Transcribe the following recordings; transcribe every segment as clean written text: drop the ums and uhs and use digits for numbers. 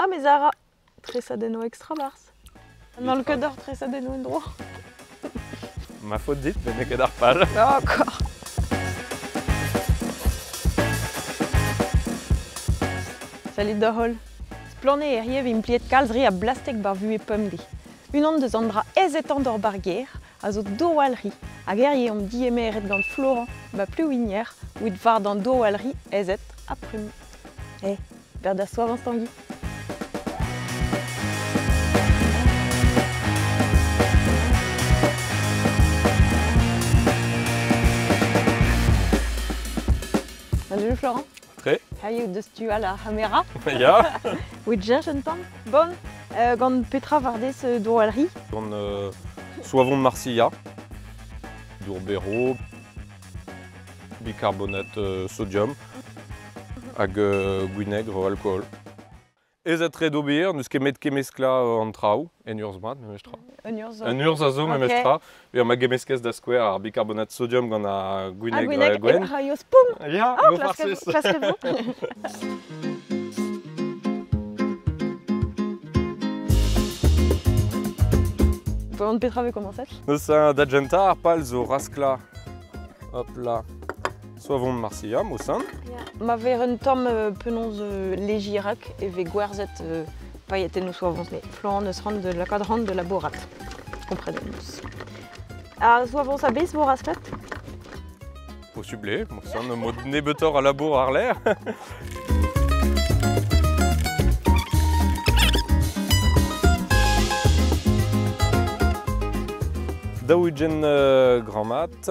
Ah, mais Zara, tresadennoù extra barzh. N'hall ket d'ur tresadennoù en-dro. Ma faot dit, met n'eo ket ar pal. D'accord. Salut da holl. Splann eo hiziv impliet kalz re a blastek bar vuhez pemdez. Unan deus an dra aezetañ d'hor barger a zo doalri hag hiziv omp diemeret gant Florent ba Pleuwigner evit fardañ doalri aezet ha prum. Eh, ber da soavañs Tangi. Salut Florent. Tre. Hiziv deus tu all ar c'hamera. Ya. Evit cheñch un tamm. Bon, gant petra war-dez doalri? Gant soavon Marsilha, dour berv, bicarbonate sodium hag gwinegr alkool. Aes-tre d'ober, n'eus ket met kemmesklañ an traoù, en urzh mat memestra. Un urzh Un urzh a zo memestra. Okay. Ma gemmeskez da skouer ar bicarbonate sodium gant ar gwinegr gwenn. Ah, gwinegr, spoum! Ya, oh, vo farsus. Klask vo. Gant petra vez komañset? Neus da gentañ ar pal zo rasklañ. Hop là. Soavon Marsilha, mosan. Ma vez un tamm penaos lejirak e vez gwerzhet pailhetennoù soavoñs, mais Florent neus c'hoant de lakaat ran de labourat. Komprenet. Ar soavoñs a-bezh vo rasklet? Posubl eo, mosan mod nebeutoc'h a labour àr-lerc'h. 40 grammat.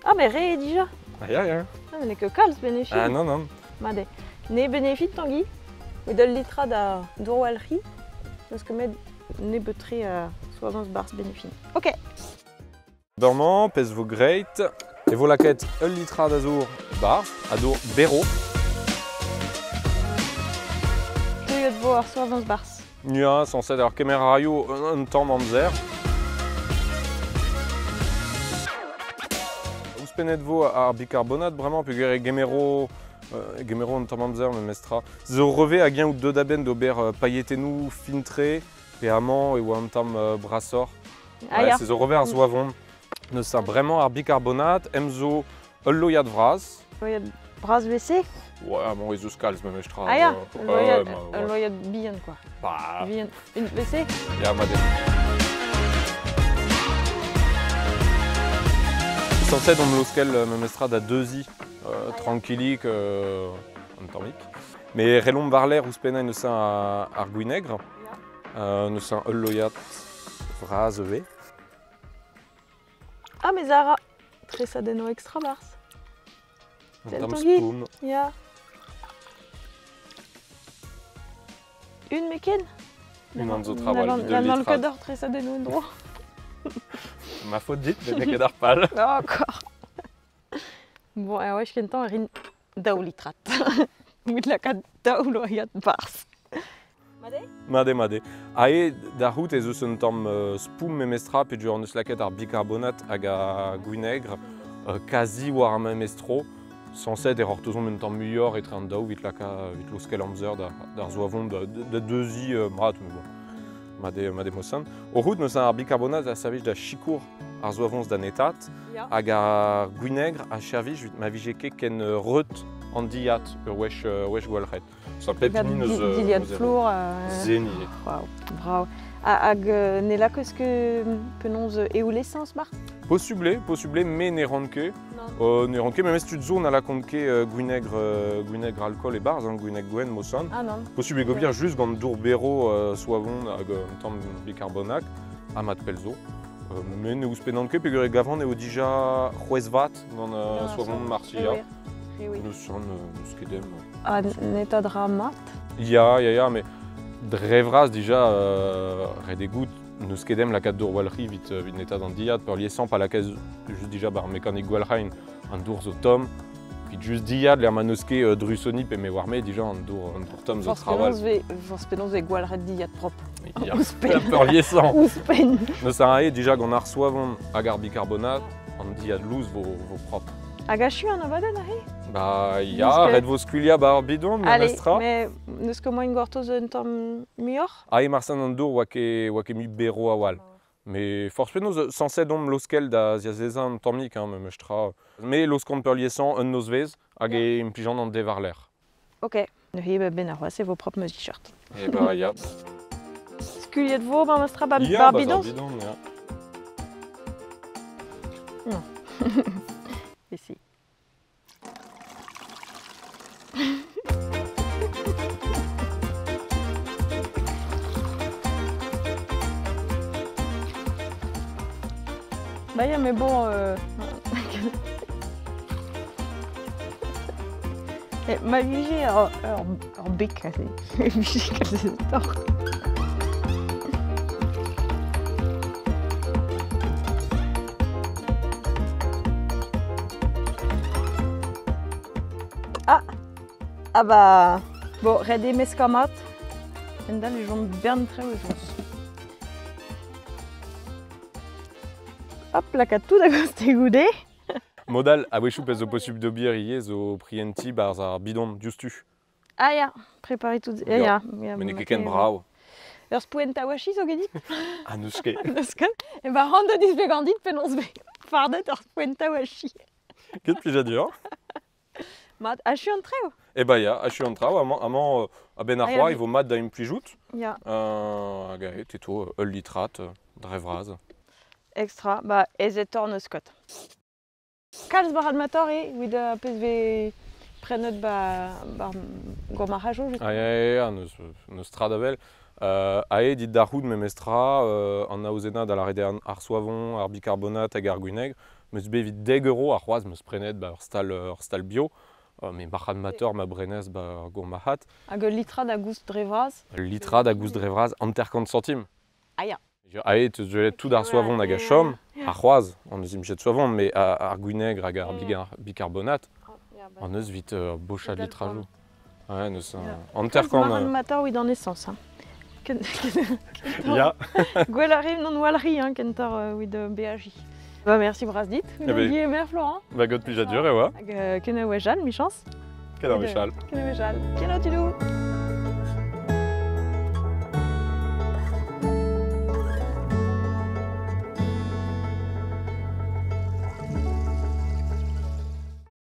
Ah, mais re dija. Ah, ya, ya. Ah, mais n'eo ket kalz benefit. Ah, non, non. Mat eo. Ne benefit, Tanguy? Met ul litrad a dour-walc'hiñ, n'eus ket met nebeut-tre a soavañs barzh benefit. Ok. Bremañ, pezh vo graet, e vo lakaet ul litrad a zour barzh, a dour berv. Teuet vo ar soavañs barzh. Ya, sañset alors kemer a raio un tamm amzer. Ouzhpennet vo ar bicarbonate bremañ peogwir e gemero e gemero un tamm amzer memestra. Zo revez hag eñ out deuet a-benn d'ober pailhetennoù fin-tre pe amañ e oa un tamm brasoc'h. Ah, ya. Se zo revez ar soavon. Neus ar bremañ ar bicarbonate em zo ul loiad vras. Loiad bras WC? Ouais, bon, ez eus kalz memestra. Ah ya, ul loiad bihan quoi. Bah. Bihan. Une WC? Ya, mat eo. Sañset omp laoskel memestra da deuziñ trankilik un tammig. Mais relomp war-lerc'h ouzhpennañ neus ar gwinegr. Neus ul loiad vras ivez. Ah, mais Zara, tresadennoù extra barzh. Un tamm spoum. Ya. Un meken? Unan zo trawal, Na n'hall ket d'ur tresadennoù en-dro. Ma faot dit, met n'eo ket ar pal. D'accord. Bon, ar wech kentañ e rin daou litrad. Evit lakaat daou loiad barzh. Mat eo? Mat eo, mat eo. Aze, da c'hoût ez eus un tamm spoum memestra peogwir hon eus lakaet ar bicarbonate hag ar gwinegr kazi war ar memes tro. Sañset e c'hortozomp un tamm muioc'h etre an daou evit lakaat evit laoskel amzer d'ar soavon da deuziñ mat, mais bon, mat eo, mat eo mosan. O c'hoût neuze ar bicarbonate a servij da sikour ar soavoñs da netaat hag ar gwinegr a servij evit ma vije ket ken reut an dilhad ur wech, wech gwalc'het. Ça pep hini neus Dilhad flour. Zen ivez. Waouh, brav. Hag ne lakaez ket penaos eoul-esañs mar? Posubl eo, posubl eo, me ne ran ket. Ne ran ket, memes tud zo na lakont ket gwinegr, gwinegr alkool e-barzh, hein, gwinegr gwenn mosan. Ah non. Posubl eo gober just gant dour berv soavon hag un tamm bicarbonat, ha mat pell zo. Me ne ouzhpennan ket peogwir e gavan eo dija c'hwezh vat gant soavon Marsilha. N'eus n'eus ket dem. Ha neta dra mat? Ya, ya, ya, mais dre vras dija ret eo goût n'eus ket dem lakaat dour walc'hiñ evit, evit netaat an dilhad. Peurliesañ pa lakaez just dija bar mekanik gwalc'hain an dour zo tomm. Evit just dilhad lec'h ma n'eus ket drusoni pe me oar-me dija an dour tomm zo trawal. Forzh penaos vez gwalc'het dilhad propr. Ya, Ouzhpenn. peurliesañ. Ouzhpenn. N'eus a eo dija gant ar soavon hag ar bicarbonate, an dilhad lous vo, vo propr. Hag achu an abadenn aze? Ba ya, ret vo skuilhañ ba ar bidon, memestra. Allez, met n'eus ket moaien gortoz un tamm muioc'h? Ah, e Marsan an dour oa ket, oa ket mui berv a-walc'h. Mais forzh penaos, sañset omp laoskel da ziazezañ un tammig, hein, memes tra. Me laoskan peurliesañ un nozvezh hag e implijan an dewarlerc'h. Ok, neuze ben ar c'hoazh e vo propr ma t-shirt. Eh ba ya. Skuilhet vo memestra ba, Ya, ba bidon? bidon, ya. Non. Ici. Bah ya, mais bon... Ma vije ur beg aze. Vije kalz Ah Ah bah... Bon, ret eo meskañ mat. Endal e chom bern traoù e foñs. Hop, lakaat tout a-gostez goude. Mod all, a-wechoù pezh zo posupl d'ober ivez zo prientiñ 'barzh ar bidon diouzhtu. Ah ya, préparer tout. Ya, ya. ya Met n'eo ket ken brav. Ur spouen tawachi zo ganit? Ah, n'eus ket. N'eus ket. E ba ran da displegañ dit penaos vez fardet ur spouen tawachi. Ket plijadur. Mat, achu an traoù? Eh ba ya, achu an traoù. Amañ, amañ a-benn ar c'hoar, e vo mat da implijout. Ya. Hag aet teto ul litrad dre vras. Extra, ba aezetoc'h n'eus ket. Kalz marc'hadmatoc'h eo evit pezh vez prenet ba bar gourmarc'hajoù. Ah ya, ya, ya, n'eus tra da wel. Aet dit da c'hoût memestra an aozennañ da lâret eo ar soavon, ar bicarbonate hag ar gwinegr. 'Meus bet evit dek euro ha c'hoazh 'meus prenet ba ur stal bio. Mais marc'hadmatoc'h ma brenez ba ur gourmarc'had. Hag ul litrad a goust dre vras? Ul litrad a goust dre vras 50 centimes. Ah ya. Aet eus gwelet tout ar soavon hag a chom, ar c'hoazh, on eus implijet soavon, mais ar gwinegr hag ar bicarbonate, on eus vit ur bochad litrajoù. Ouais, neus 50. Marc'hadmatoc'h evit an esañs. Hein. Ya. Gwell a rin an walc'hi hein, kentoc'h evit beajiñ. Ba, merci bras dit, Guilherme Florent. Ba, gant plijadur e oa. Hag kenavo ejal, michañs. Kenavo ejal. Kenavo ejal. Kenavo tudou.